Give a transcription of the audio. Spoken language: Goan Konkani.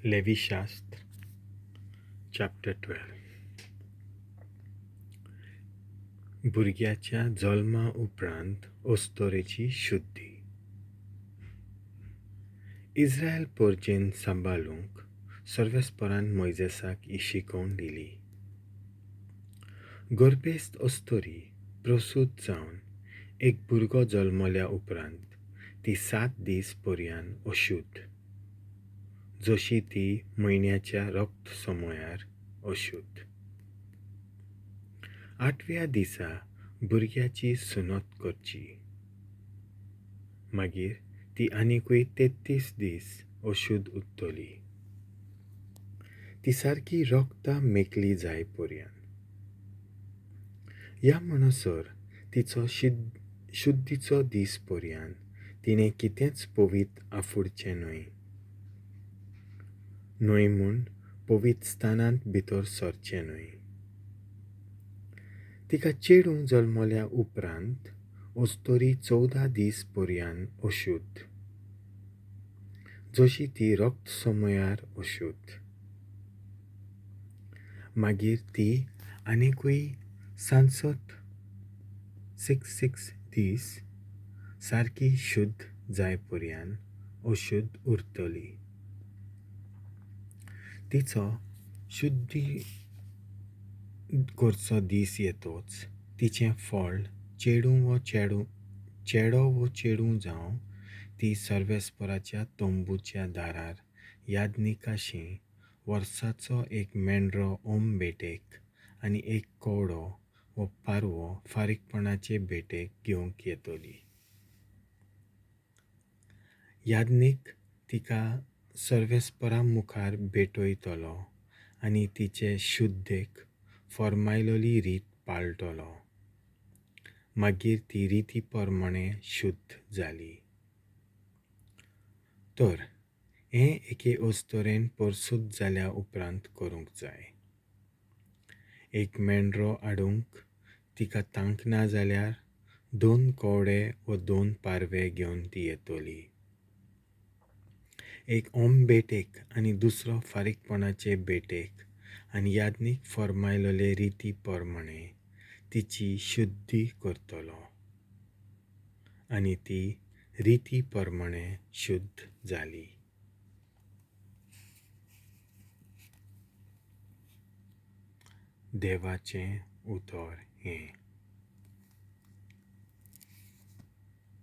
लेवीशास्त्र चॅप्टर 12. भुरग्याच्या जल्मा उपरांत अस्तोरेची शुद्धी. इस्रायल परजेन सांबाळूंक सर्वेस्परान मोयजेसाक ही शिकवण दिली. गर्भेस्त अस्तोरी प्रसूत जावन एक भुरगो जल्मल्या उपरांत ती 7 दीस पर्यान अशुद्ध, जशी ती म्हयन्याच्या रक्त समयार अशुद्ध. 8व्या दिसा भुरग्याची सुनत करची, मागीर ती आनिकूय 33 दीस अशुद्ध उरतली, ती सारकी रक्ता मेकली जाय पर्यान. ह्या म्हणसर तिचो शुद्धीचो दीस पर्यान तिणें कितेंच पवित्र आफुडचें न्हय, न्हय म्हूण पवित्र स्थानांत भितर सरचें न्हय. तिका चेडूं जल्मल्या उपरांत अस्तोरी 14 दीस पर्यान अशुद्ध, जशी ती रक्त समयार अशुद्ध. मागीर ती आनिकूय 66 दीस सारकी शुद्ध जाय पर्यान अशुद्ध उरतली. तिचो शुद्धी करचो दीस येतोच तिचें फळ चेडूं व चेडो व चेडूं जावं ती सर्वेस्पराच्या तंबूच्या दारार यादनिकाशी वर्साचो एक मेंढरो ओम भेटेक आनी एक कोवडो व पारवो फारीकपणाचे भेटेक घेवंक येतली. यादनीक तिका सर्वेस्परा मुखार भेटयतलो आनी तिचे शुद्धेक फर्मायलोली रीत पाळटलो. मागीर ती रिती प्रमाणे शुद्ध जाली. तर हें एके अस्तोरेन परसूत जाल्या उपरांत करूंक जाय. एक मेंढरो हाडूंक तिका तांक ना जाल्यार 2 कोवडे व 2 पारवे घेवन ती येतली. एक ओम भेटेक आनी दुसरो फारीकपणाचे भेटेक आनी यादनीक फर्मायलोले रिती प्रमाणे तिची शुद्धी करतलो आनी ती रिती प्रमाणे शुद्ध जाली. देवाचें उतर हें.